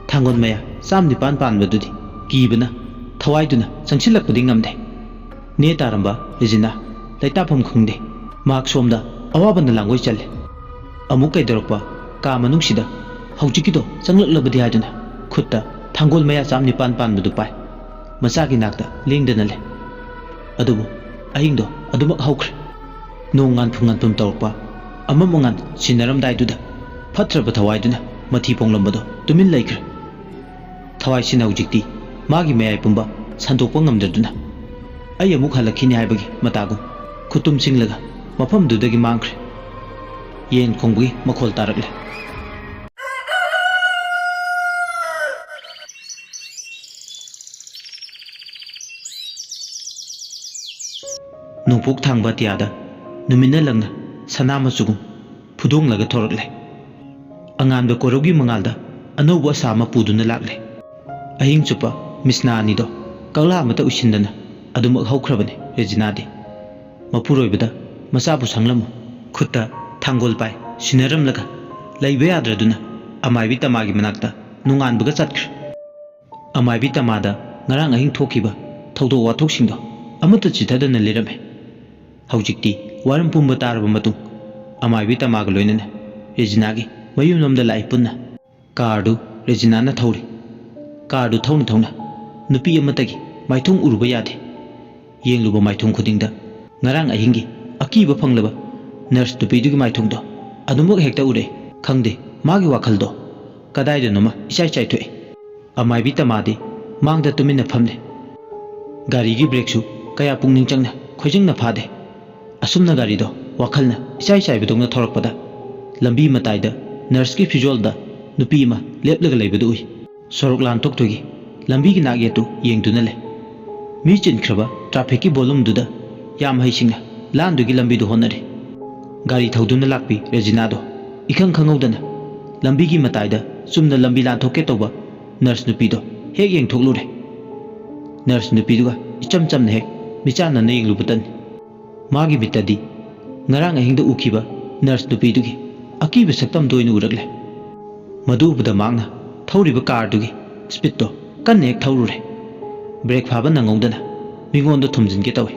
ꯊꯥꯡꯒꯣꯜ ꯃꯌꯥ ꯆꯥꯝ ꯅꯤꯄꯥꯟ ꯄꯥꯟꯕꯗꯨꯗꯤ ꯀꯤꯕꯅ ꯊꯋꯥꯏꯗꯨꯅ ꯆꯪꯁꯤꯜꯂꯛꯄꯗꯤ ꯉꯝꯗꯦ꯫ ꯅꯦ ꯇꯥꯔꯝꯕ ꯔꯦꯖꯤꯅꯥ ꯂꯩꯇꯥꯐꯝ ꯈꯪꯗꯦ꯫ ꯃꯍꯥꯛ ꯁꯣꯝꯗ ꯑꯋꯥꯕꯅ ꯂꯥꯡꯒꯣꯏ ꯆꯜꯂꯦ꯫ ꯑꯃꯨꯛ ꯀꯩꯗꯧꯔꯛꯄ ꯀꯥ ꯃꯅꯨꯡꯁꯤꯗ ꯍꯧꯖꯤꯛꯀꯤꯗꯣ ꯆꯪꯂꯛꯂꯕꯗꯤ ꯍꯥꯏꯗꯨꯅ ꯈꯨꯠꯇ ꯊꯥꯡꯒꯣꯜ ꯃꯌꯥ ꯆꯥꯝ ꯅꯤꯄꯥꯟ ꯄꯥꯟꯕꯗꯨ ꯄꯥꯏ꯫ ꯃꯆꯥꯒꯤ ꯅꯥꯛꯇ ꯂꯦꯡꯗꯅ ꯂꯩ꯫ ꯑꯗꯨꯕꯨ ꯑꯍꯤꯡꯗꯣ ꯑꯗꯨꯃꯛ ꯍꯧꯈ꯭ꯔꯦ꯫ ꯅꯣꯡ ꯉꯥꯟꯐꯝ ꯉꯥꯟꯐꯝ ꯇꯧꯔꯛꯄ ꯑꯃꯝ ꯑꯉꯥꯟ ꯁꯤꯟꯅꯔꯝꯗꯥꯏꯗꯨꯗ ꯐꯠꯇ꯭ꯔꯕ ꯊꯋꯥꯏꯗꯨꯅ ꯃꯊꯤ ꯄꯣꯡꯂꯝꯕꯗꯣ ꯇꯨꯃꯤꯟ ꯂꯩꯈ꯭ꯔꯦ꯫ ꯊꯋꯥꯏꯁꯤꯅ ꯍꯧꯖꯤꯛꯇꯤ ꯃꯥꯒꯤ ꯃꯌꯥꯏ ꯄꯨꯝꯕ ꯁꯟꯗꯣꯛꯄ ꯉꯝꯗꯗꯨꯅ, ꯑꯩ ꯑꯃꯨꯛ ꯍꯜꯂꯛꯈꯤꯅꯤ ꯍꯥꯏꯕꯒꯤ ꯃꯇꯥꯒꯨꯝ ꯈꯨꯠꯇꯨꯝ ꯆꯤꯡꯂꯒ ꯃꯐꯝꯗꯨꯗꯒꯤ ꯃꯥꯡꯈ꯭ꯔꯦ꯫ ꯌꯦꯟ ꯈꯣꯡꯕꯒꯤ ꯃꯈꯣꯜ ꯇꯥꯔꯛꯂꯦ꯫ ꯅꯣꯡꯄꯣꯛ ꯊꯪꯕ ꯑꯇꯤꯌꯥꯗ ꯅꯨꯃꯤꯠꯅ ꯂꯪꯅ ꯁꯅꯥ ꯃꯆꯨꯒꯨꯝ ꯐꯨꯗꯣꯡꯂꯒ ꯊꯣꯔꯛꯂꯦ꯫ ꯑꯉꯥꯟꯕ ꯀꯣꯔꯧꯒꯤ ꯃꯉꯥꯜꯗ ꯑꯅꯧꯕ ꯑꯁꯥ ꯑꯃ ꯄꯨꯗꯨꯅ ꯂꯥꯛꯂꯦ꯫ ꯑꯍꯤꯡ ꯆꯨꯞꯄ ꯃꯤꯁꯅꯥ ꯑꯅꯤꯗꯣ ꯀꯪꯂꯥ ꯑꯃꯠꯇ ꯎꯏꯁꯤꯟꯗꯅ ꯑꯗꯨꯃꯛ ꯍꯧꯈ꯭ꯔꯕꯅꯤ ꯔꯦꯖꯤꯅꯥꯗꯤ꯫ ꯃꯄꯨꯔꯣꯏꯕꯗ ꯃꯆꯥꯕꯨ ꯁꯪꯂꯝꯃꯨ꯫ ꯈꯨꯠꯇ ꯊꯥꯡꯒꯣꯜ ꯄꯥꯏ ꯁꯤꯟꯅꯔꯝꯂꯒ ꯂꯩꯕ ꯌꯥꯗ꯭ꯔꯗꯨꯅ ꯑꯃꯥꯏꯕꯤ ꯇꯃꯥꯒꯤ ꯃꯅꯥꯛꯇ ꯅꯣꯡꯉꯥꯟꯕꯒ ꯆꯠꯈ꯭ꯔꯦ꯫ ꯑꯃꯥꯏꯕꯤ ꯇꯃꯥꯗ ꯉꯔꯥꯡ ꯑꯍꯤꯡ ꯊꯣꯛꯈꯤꯕ ꯊꯧꯗꯣꯛ ꯋꯥꯊꯣꯛꯁꯤꯡꯗꯣ ꯑꯃꯠꯇ ꯆꯤꯊꯗꯅ ꯂꯤꯔꯝꯃꯦ꯫ ꯍꯧꯖꯤꯛꯇꯤ ꯋꯥꯔꯝ ꯄꯨꯝꯕ ꯇꯥꯔꯕ ꯃꯇꯨꯡ, ꯑꯃꯥꯏꯕꯤ ꯇꯃꯥꯒ ꯂꯣꯏꯅꯅ ꯔꯦꯖꯤꯅꯥꯒꯤ ꯃꯌꯨꯝꯂꯣꯝꯗ ꯂꯥꯛꯏ ꯄꯨꯟꯅ꯫ ꯀꯥꯔꯗꯨ ꯔꯦꯖꯤꯅꯥꯅ ꯊꯧꯔꯤ꯫ ꯀꯥꯔꯗꯨ ꯊꯧꯅ ꯊꯧꯅ ꯅꯨꯄꯤ ꯑꯃꯠꯇꯒꯤ ꯃꯥꯏꯊꯣꯡ ꯎꯔꯨꯕ ꯌꯥꯗꯦ꯫ ꯌꯦꯡꯂꯨꯕ ꯃꯥꯏꯊꯣꯡ ꯈꯨꯗꯤꯡꯗ ꯉꯔꯥꯡ ꯑꯍꯤꯡꯒꯤ ꯑꯀꯤꯕ ꯐꯪꯂꯕ ꯅꯔꯁ ꯅꯨꯄꯤꯗꯨꯒꯤ ꯃꯥꯏꯊꯣꯡꯗꯣ ꯑꯗꯨꯃꯛ ꯍꯦꯛꯇ ꯎꯔꯛꯏ꯫ ꯈꯪꯗꯦ, ꯃꯥꯒꯤ ꯋꯥꯈꯜꯗꯣ ꯀꯗꯥꯏꯗꯅꯣꯃ ꯏꯆꯥꯏ ꯆꯥꯏꯊꯣꯛꯏ꯫ ꯑꯃꯥꯏꯕꯤ ꯇꯃꯥꯗꯤ ꯃꯥꯡꯗ ꯇꯨꯃꯤꯟꯅ ꯐꯝꯂꯦ꯫ ꯒꯥꯔꯤꯒꯤ ꯕ꯭ꯔꯦꯛꯁꯨ ꯀꯌꯥ ꯄꯨꯛꯅꯤꯡ ꯆꯪꯅ ꯈꯣꯏꯖꯪꯅ ꯐꯥꯗꯦ꯫ ꯑꯁꯨꯝꯅ ꯒꯥꯔꯤꯗꯣ ꯋꯥꯈꯜꯅ ꯏꯆꯥꯏ ꯆꯥꯏꯕꯗꯧꯅ ꯊꯧꯔꯛꯄꯗ, ꯂꯝꯕꯤ ꯃꯇꯥꯏꯗ ꯅꯔꯁꯀꯤ ꯐꯤꯖꯣꯜꯗ ꯅꯨꯄꯤ ꯑꯃ ꯂꯦꯞꯂꯒ ꯂꯩꯕꯗꯨ ꯎꯏ꯫ ꯁꯣꯔꯣꯛ ꯂꯥꯟꯊꯣꯛꯇꯨꯒꯤ ꯂꯝꯕꯤꯒꯤ ꯅꯥꯛꯌꯦꯠꯇꯨ ꯌꯦꯡꯗꯨꯅ ꯂꯩ꯫ ꯃꯤ ꯆꯤꯟꯈ꯭ꯔꯕ ꯇ꯭ꯔꯥꯐꯤꯛꯀꯤ ꯕꯣꯂꯨꯝꯗꯨꯗ ꯌꯥꯝ ꯍꯩꯁꯤꯡꯅ ꯂꯥꯟꯗꯨꯒꯤ ꯂꯝꯕꯤꯗꯨ ꯍꯣꯠꯅꯔꯤ꯫ ꯒꯥꯔꯤ ꯊꯧꯗꯨꯅ ꯂꯥꯛꯄꯤ ꯔꯦꯖꯤꯅꯥꯗꯣ ꯏꯈꯪ ꯈꯪꯍꯧꯗꯅ ꯂꯝꯕꯤꯒꯤ ꯃꯇꯥꯏꯗ ꯆꯨꯝꯅ ꯂꯝꯕꯤ ꯂꯥꯟꯊꯣꯛꯀꯦ ꯇꯧꯕ ꯅꯔꯁ ꯅꯨꯄꯤꯗꯣ ꯍꯦꯛ ꯌꯦꯡꯊꯣꯛꯂꯨꯔꯦ꯫ ꯅꯔꯁ ꯅꯨꯄꯤꯗꯨꯒ ꯏꯆꯝ ꯆꯝꯅ ꯍꯦꯛ ꯃꯤꯆꯥꯟꯅꯅ ꯌꯦꯡꯂꯨꯕꯇꯅꯤ꯫ ꯃꯥꯒꯤ ꯃꯤꯠꯇꯗꯤ ꯉꯔꯥꯡ ꯑꯍꯤꯡꯗ ꯎꯈꯤꯕ ꯅꯔꯁ ꯅꯨꯄꯤꯗꯨꯒꯤ ꯑꯀꯤꯕ ꯁꯛꯇꯝꯗꯣ ꯑꯣꯏꯅ ꯎꯔꯛꯂꯦ꯫ ꯃꯗꯨ ꯎꯕꯗ ꯃꯍꯥꯛꯅ ꯊꯧꯔꯤꯕ ꯀꯥꯔꯗꯨꯒꯤ ꯁ꯭ꯄꯤꯗꯇꯣ ꯀꯟꯅ ꯍꯦꯛ ꯊꯧꯔꯨꯔꯦ꯫ ꯕ꯭ꯔꯦꯛ ꯐꯥꯕ ꯅꯪꯍꯧꯗꯅ ꯃꯤꯉꯣꯟꯗ ꯊꯣꯝꯖꯤꯟꯒꯦ ꯇꯧꯏ꯫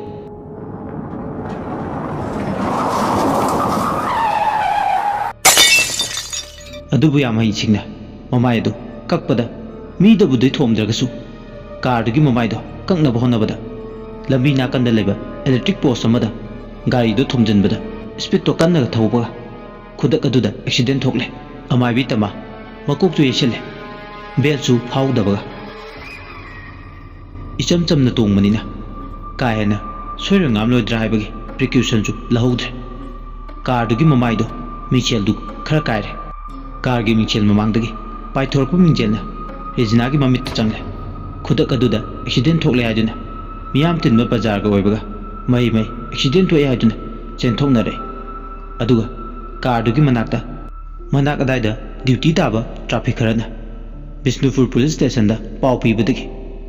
ꯑꯗꯨꯕꯨ ꯌꯥꯝ ꯍꯩꯁꯤꯡꯅ ꯃꯃꯥꯏ ꯑꯗꯨ ꯀꯛꯄꯗ ꯃꯤꯗꯕꯨꯗꯤ ꯊꯣꯝꯗ꯭ꯔꯒꯁꯨ ꯀꯥꯔꯗꯨꯒꯤ ꯃꯃꯥꯏꯗꯣ ꯀꯛꯅꯕ ꯍꯣꯠꯅꯕꯗ ꯂꯝꯕꯤ ꯅꯥꯀꯟꯗ ꯂꯩꯕ ꯏꯂꯦꯛꯇ꯭ꯔꯤꯛ ꯄꯣꯁ ꯑꯃꯗ ꯒꯥꯔꯤꯗꯨ ꯊꯣꯝꯖꯤꯟꯕꯗ ꯁ꯭ꯄꯤꯗꯇꯣ ꯀꯟꯅꯒ ꯊꯧꯕꯒ ꯈꯨꯗꯛ ꯑꯗꯨꯗ ꯑꯦꯛꯁꯤꯗꯦꯟ ꯊꯣꯛꯂꯦ꯫ ꯑꯃꯥꯏꯕꯤ ꯇꯃꯥ ꯃꯀꯣꯛꯇꯨ ꯌꯩꯁꯤꯜꯂꯦ꯫ ꯕꯦꯜꯁꯨ ꯐꯥꯍꯧꯗꯕꯒ꯫ ꯏꯆꯝ ꯆꯝꯅ ꯇꯣꯡꯕꯅꯤꯅ ꯀꯥ ꯍꯦꯟꯅ ꯁꯣꯏꯔꯣꯏ ꯉꯥꯝꯂꯣꯏꯗ꯭ꯔꯥ ꯍꯥꯏꯕꯒꯤ ꯄ꯭ꯔꯤꯀꯣꯁꯟꯁꯨ ꯂꯧꯍꯧꯗ꯭ꯔꯦ꯫ ꯀꯥꯔꯗꯨꯒꯤ ꯃꯃꯥꯏꯗꯣ ꯃꯤꯡꯁꯦꯜꯗꯨ ꯈꯔ ꯀꯥꯏꯔꯦ꯫ ꯀꯥꯔꯒꯤ ꯃꯤꯡꯁꯦꯜ ꯃꯃꯥꯡꯗꯒꯤ ꯄꯥꯏꯊꯣꯔꯛꯄ ꯃꯤꯡꯖꯦꯜꯅ ꯔꯦꯖꯤꯅꯥꯒꯤ ꯃꯃꯤꯠꯇ ꯆꯪꯂꯦ꯫ ꯈꯨꯗꯛ ꯑꯗꯨꯗ ꯑꯦꯛꯁꯤꯗꯦꯟ ꯊꯣꯛꯂꯦ ꯍꯥꯏꯗꯨꯅ, ꯃꯤꯌꯥꯝ ꯇꯤꯟꯕ ꯕꯖꯥꯔꯒ ꯑꯣꯏꯕꯒ ꯃꯍꯩ ꯃꯍꯩ ꯑꯦꯛꯁꯤꯗꯦꯟ ꯊꯣꯛꯑꯦ ꯍꯥꯏꯗꯨꯅ ꯆꯦꯟꯊꯣꯛꯅꯔꯦ꯫ ꯑꯗꯨꯒ ꯀꯥꯔꯗꯨꯒꯤ ꯃꯅꯥꯛꯇ, ꯃꯅꯥꯛ ꯑꯗꯥꯏꯗ ꯗ꯭ꯌꯨꯇꯤ ꯇꯥꯕ ꯇ꯭ꯔꯥꯐꯤꯛ ꯈꯔꯅ ꯕꯤꯁꯅꯨꯄꯨꯔ ꯄꯨꯂꯤꯁ ꯁ꯭ꯇꯦꯁꯟꯗ ꯄꯥꯎ ꯄꯤꯕꯗꯒꯤ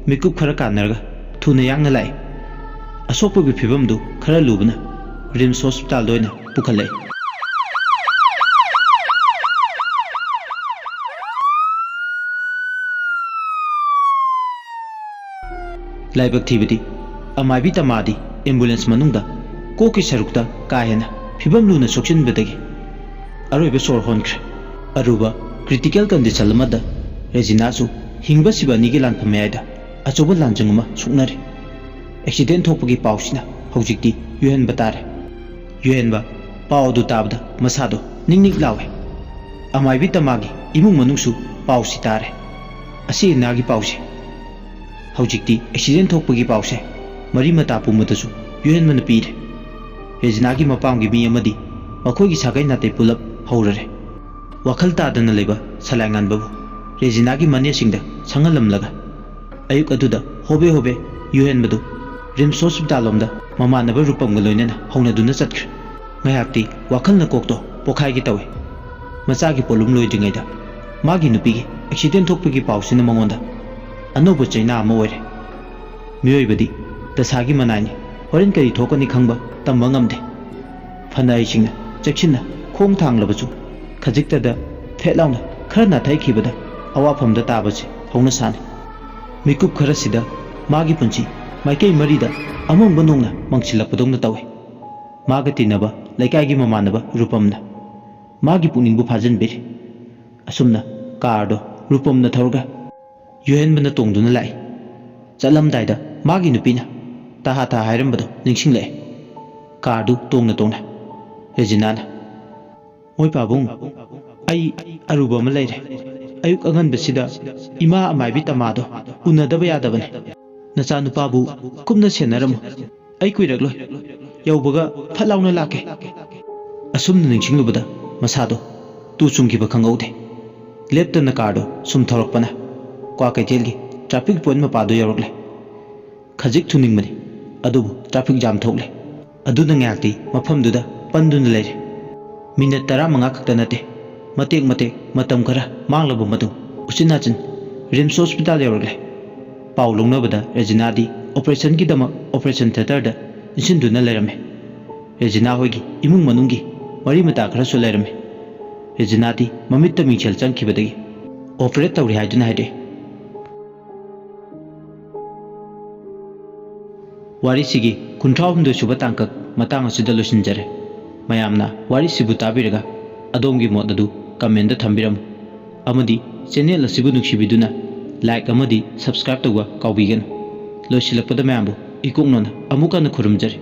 ꯃꯤꯀꯨꯞ ꯈꯔ ꯀꯥꯟꯅꯔꯒ ꯊꯨꯅ ꯌꯥꯡꯅ ꯂꯥꯛꯏ꯫ ꯑꯁꯣꯛꯄꯒꯤ ꯐꯤꯕꯝꯗꯨ ꯈꯔ ꯂꯨꯕꯅ ꯔꯤꯝꯁ ꯍꯣꯁꯄꯤꯇꯥꯜꯗ ꯑꯣꯏꯅ ꯄꯨꯈꯠꯂꯛꯏ꯫ ꯂꯥꯏꯕꯛ ꯊꯤꯕꯗꯤ, ꯑꯃꯥꯏꯕꯤ ꯇꯃꯥꯗꯤ ꯑꯦꯝꯕꯨꯂꯦꯟꯁ ꯃꯅꯨꯡꯗ ꯀꯣꯛꯀꯤ ꯁꯔꯨꯛꯇ ꯀꯥ ꯍꯦꯟꯅ ꯐꯤꯕꯝ ꯂꯨꯅ ꯁꯣꯛꯆꯤꯟꯕꯗꯒꯤ ꯑꯔꯣꯏꯕ ꯁꯣꯔ ꯍꯣꯟꯈ꯭ꯔꯦ꯫ ꯑꯔꯨꯕ ꯀ꯭ꯔꯤꯇꯤꯀꯦꯜ ꯀꯟꯗꯤꯁꯟ ꯑꯃꯗ ꯔꯦꯖꯤꯅꯥꯁꯨ ꯍꯤꯡꯕ ꯁꯤꯕ ꯑꯅꯤꯒꯤ ꯂꯥꯟꯐꯝ ꯃꯌꯥꯏꯗ ꯑꯆꯧꯕ ꯂꯥꯟꯖꯪ ꯑꯃ ꯁꯣꯛꯅꯔꯦ꯫ ꯑꯦꯛꯁꯤꯗꯦꯟ ꯊꯣꯛꯄꯒꯤ ꯄꯥꯎꯁꯤꯅ ꯍꯧꯖꯤꯛꯇꯤ ꯌꯨꯍꯦꯟꯕ ꯇꯥꯔꯦ꯫ ꯌꯨꯍꯦꯟꯕ ꯄꯥꯎ ꯑꯗꯨ ꯇꯥꯕꯗ ꯃꯁꯥꯗꯣ ꯅꯤꯛ ꯅꯤꯛ ꯂꯥꯎꯋꯦ꯫ ꯑꯃꯥꯏꯕꯤ ꯇꯃꯥꯒꯤ ꯏꯃꯨꯡ ꯃꯅꯨꯡꯁꯨ ꯄꯥꯎꯁꯤ ꯇꯥꯔꯦ꯫ ꯑꯁꯤ ꯑꯅꯥꯒꯤ ꯄꯥꯎꯁꯦ꯫ ꯍꯧꯖꯤꯛꯇꯤ ꯑꯦꯛꯁꯤꯗꯦꯟ ꯊꯣꯛꯄꯒꯤ ꯄꯥꯎꯁꯦ ꯃꯔꯤ ꯃꯇꯥ ꯄꯨꯝꯕꯗꯁꯨ ꯌꯨꯍꯦꯟꯕꯅ ꯄꯤꯔꯦ꯫ ꯔꯦꯖꯤꯅꯥꯒꯤ ꯃꯄꯥꯝꯒꯤ ꯃꯤ ꯑꯃꯗꯤ ꯃꯈꯣꯏꯒꯤ ꯁꯥꯒꯩ ꯅꯥꯇꯩ ꯄꯨꯂꯞ ꯍꯧꯔꯔꯦ꯫ ꯋꯥꯈꯜ ꯇꯥꯗꯅ ꯂꯩꯕ ꯁꯂꯥꯏ ꯉꯥꯟꯕꯕꯨ ꯔꯦꯖꯤꯅꯥꯒꯤ ꯃꯅꯦꯁꯤꯡꯗ ꯁꯪꯍꯜꯂꯝꯂꯒ, ꯑꯌꯨꯛ ꯑꯗꯨꯗ ꯍꯣꯕꯦ ꯍꯣꯕꯦ ꯌꯨꯍꯦꯟꯕꯗꯨ ꯔꯤꯝꯁ ꯍꯣꯁꯄꯤꯇꯥꯜ ꯂꯣꯝꯗ ꯃꯃꯥꯟꯅꯕ ꯔꯨꯄꯝꯒ ꯂꯣꯏꯅꯅ ꯍꯧꯅꯗꯨꯅ ꯆꯠꯈ꯭ꯔꯦ꯫ ꯉꯥꯏꯍꯥꯛꯇꯤ ꯋꯥꯈꯜꯅ ꯀꯣꯛꯇꯣ ꯄꯣꯈꯥꯏꯒꯦ ꯇꯧꯏ꯫ ꯃꯆꯥꯒꯤ ꯄꯣꯠꯂꯨꯝ ꯂꯣꯏꯗ꯭ꯔꯤꯉꯩꯗ ꯃꯥꯒꯤ ꯅꯨꯄꯤꯒꯤ ꯑꯦꯛꯁꯤꯗꯦꯟ ꯊꯣꯛꯄꯒꯤ ꯄꯥꯎꯁꯤꯅ ꯃꯉꯣꯟꯗ ꯑꯅꯧꯕ ꯆꯩꯅꯥ ꯑꯃ ꯑꯣꯏꯔꯦ꯫ ꯃꯤꯑꯣꯏꯕꯗꯤ ꯗꯁꯥꯒꯤ ꯃꯅꯥꯏꯅꯤ꯫ ꯍꯣꯔꯦꯟ ꯀꯔꯤ ꯊꯣꯛꯀꯅꯤ ꯈꯪꯕ ꯇꯝꯕ ꯉꯝꯗꯦ꯫ ꯐꯅ ꯑꯩꯁꯤꯡꯅ ꯆꯦꯛꯁꯤꯟꯅ ꯈꯣꯡ ꯊꯥꯡꯂꯕꯁꯨ, ꯈꯖꯤꯛꯇꯗ ꯐꯦꯠ ꯂꯥꯎꯅ ꯈꯔ ꯅꯥꯊꯩꯈꯤꯕꯗ ꯑꯋꯥꯐꯝꯗ ꯇꯥꯕꯁꯤ ꯍꯧꯅꯁꯥꯅꯤ꯫ ꯃꯤꯀꯨꯞ ꯈꯔꯁꯤꯗ ꯃꯥꯒꯤ ꯄꯨꯟꯁꯤ ꯃꯥꯏꯀꯩ ꯃꯔꯤꯗ ꯑꯃꯝꯕ ꯅꯣꯡꯅ ꯃꯪꯁꯤꯜꯂꯛꯄꯗꯧꯅ ꯇꯧꯏ꯫ ꯃꯥꯒ ꯇꯤꯟꯅꯕ ꯂꯩꯀꯥꯏꯒꯤ ꯃꯃꯥꯟꯅꯕ ꯔꯨꯄꯝꯅ ꯃꯥꯒꯤ ꯄꯨꯛꯅꯤꯡꯕꯨ ꯐꯥꯖꯤꯟꯕꯤꯔꯤ꯫ ꯑꯁꯨꯝꯅ ꯀꯥꯔꯗꯣ ꯔꯨꯄꯝꯅ ꯊꯧꯔꯒ ꯌꯨꯍꯦꯟꯕꯅ ꯇꯣꯡꯗꯨꯅ ꯂꯥꯛꯏ꯫ ꯆꯠꯂꯝꯗꯥꯏꯗ ꯃꯥꯒꯤ ꯅꯨꯄꯤꯅ ꯇꯍꯥ ꯊꯥ ꯍꯥꯏꯔꯝꯕꯗꯣ ꯅꯤꯡꯁꯤꯡꯂꯛꯑꯦ꯫ ꯀꯥꯔꯗꯨ ꯇꯣꯡꯅ ꯇꯣꯡꯅ ꯔꯦꯖꯤꯅꯥꯅ, "ꯃꯣꯏ ꯄꯥꯕꯨꯡ, ꯑꯩ ꯑꯔꯨꯕ ꯑꯃ ꯂꯩꯔꯦ꯫ ꯑꯌꯨꯛ ꯑꯉꯟꯕꯁꯤꯗ ꯏꯃꯥ ꯑꯃꯥꯏꯕꯤ ꯇꯃꯥꯗꯣ ꯎꯅꯗꯕ ꯌꯥꯗꯕꯅꯤ꯫ "ꯅꯆꯥꯅꯨꯄꯥꯕꯨ ꯀꯨꯞꯅ ꯁꯦꯟꯅꯔꯝꯃꯨ꯫ ꯑꯩ ꯀꯨꯏꯔꯛꯂꯣꯏ꯫ ꯌꯧꯕꯒ ꯐꯠ ꯂꯥꯎꯅ ꯂꯥꯛꯀꯦ"꯫ ꯑꯁꯨꯝꯅ ꯅꯤꯡꯁꯤꯡꯂꯨꯕꯗ ꯃꯁꯥꯗꯣ ꯇꯨ ꯆꯨꯡꯈꯤꯕ ꯈꯪꯍꯧꯗꯦ꯫ ꯂꯦꯞꯇꯅ ꯀꯥꯔꯗꯣ ꯁꯨꯝ ꯊꯧꯔꯛꯄꯅ ꯀ꯭ꯋꯥꯀꯩꯊꯦꯜꯒꯤ ꯇ꯭ꯔꯥꯐꯤꯛ ꯄꯣꯏꯟ ꯃꯄꯥꯗꯨ ꯌꯧꯔꯛꯂꯦ꯫ ꯈꯖꯤꯛ ꯊꯨꯅꯤꯡꯕꯅꯤ, ꯑꯗꯨꯕꯨ ꯇ꯭ꯔꯥꯐꯤꯛ ꯖꯥꯝ ꯊꯣꯛꯂꯦ꯫ ꯑꯗꯨꯅ ꯉꯥꯏꯍꯥꯛꯇꯤ ꯃꯐꯝꯗꯨꯗ ꯄꯟꯗꯨꯅ ꯂꯩꯔꯦ꯫ ꯃꯤꯅꯠ ꯇꯔꯥꯃꯉꯥ ꯈꯛꯇ ꯅꯠꯇꯦ, ꯃꯇꯦꯛ ꯃꯇꯦꯛ ꯃꯇꯝ ꯈꯔ ꯃꯥꯡꯂꯕ ꯃꯇꯨꯡ ꯎꯆꯤꯟ ꯅꯥꯆꯤꯟ ꯔꯤꯝꯁ ꯍꯣꯁꯄꯤꯇꯥꯜ ꯌꯧꯔꯛꯂꯦ꯫ ꯄꯥꯎ ꯂꯧꯅꯕꯗ ꯔꯦꯖꯤꯅꯥꯗꯤ ꯑꯣꯄꯔꯦꯁꯟꯒꯤꯗꯃꯛ ꯑꯣꯄꯔꯦꯁꯟ ꯊꯤꯌꯦꯇꯔꯗ ꯏꯟꯁꯤꯟꯗꯨꯅ ꯂꯩꯔꯝꯃꯦ꯫ ꯔꯦꯖꯤꯅꯥ ꯍꯣꯏꯒꯤ ꯏꯃꯨꯡ ꯃꯅꯨꯡꯒꯤ ꯃꯔꯤ ꯃꯇꯥ ꯈꯔꯁꯨ ꯂꯩꯔꯝꯃꯤ꯫ ꯔꯦꯖꯤꯅꯥꯗꯤ ꯃꯃꯤꯠꯇ ꯃꯤꯡꯁꯦꯜ ꯆꯪꯈꯤꯕꯗꯒꯤ ꯑꯣꯄꯔꯦꯠ ꯇꯧꯔꯦ ꯍꯥꯏꯗꯨꯅ ꯍꯥꯏꯔꯛꯏ꯫ ꯋꯥꯔꯤꯁꯤꯒꯤ ꯀꯨꯟꯊ꯭ꯔꯥ ꯍꯨꯝꯗꯣꯏ ꯁꯨꯕ ꯇꯥꯡꯀꯛ ꯃꯇꯥꯡ ꯑꯁꯤꯗ ꯂꯣꯏꯁꯤꯟꯖꯔꯦ꯫ ꯃꯌꯥꯝꯅ ꯋꯥꯔꯤꯁꯤꯕꯨ ꯇꯥꯕꯤꯔꯒ ꯑꯗꯣꯝꯒꯤ ꯃꯣꯠ ꯑꯗꯨ ꯀꯃꯦꯟꯗ ꯊꯝꯕꯤꯔꯝꯃꯨ, ꯑꯃꯗꯤ ꯆꯦꯅꯦꯜ ꯑꯁꯤꯕꯨ ꯅꯨꯡꯁꯤꯕꯤꯗꯨꯅ ꯂꯥꯏꯛ ꯑꯃꯗꯤ ꯁꯕꯁꯀ꯭ꯔꯥꯏꯕ ꯇꯧꯕ ꯀꯥꯎꯕꯤꯒꯅꯨ꯫ ꯂꯣꯏꯁꯤꯜꯂꯛꯄꯗ ꯃꯌꯥꯝꯕꯨ ꯏꯀꯣꯛꯅꯅ ꯑꯃꯨꯛ ꯍꯟꯅ ꯈꯨꯔꯨꯝꯖꯔꯤ꯫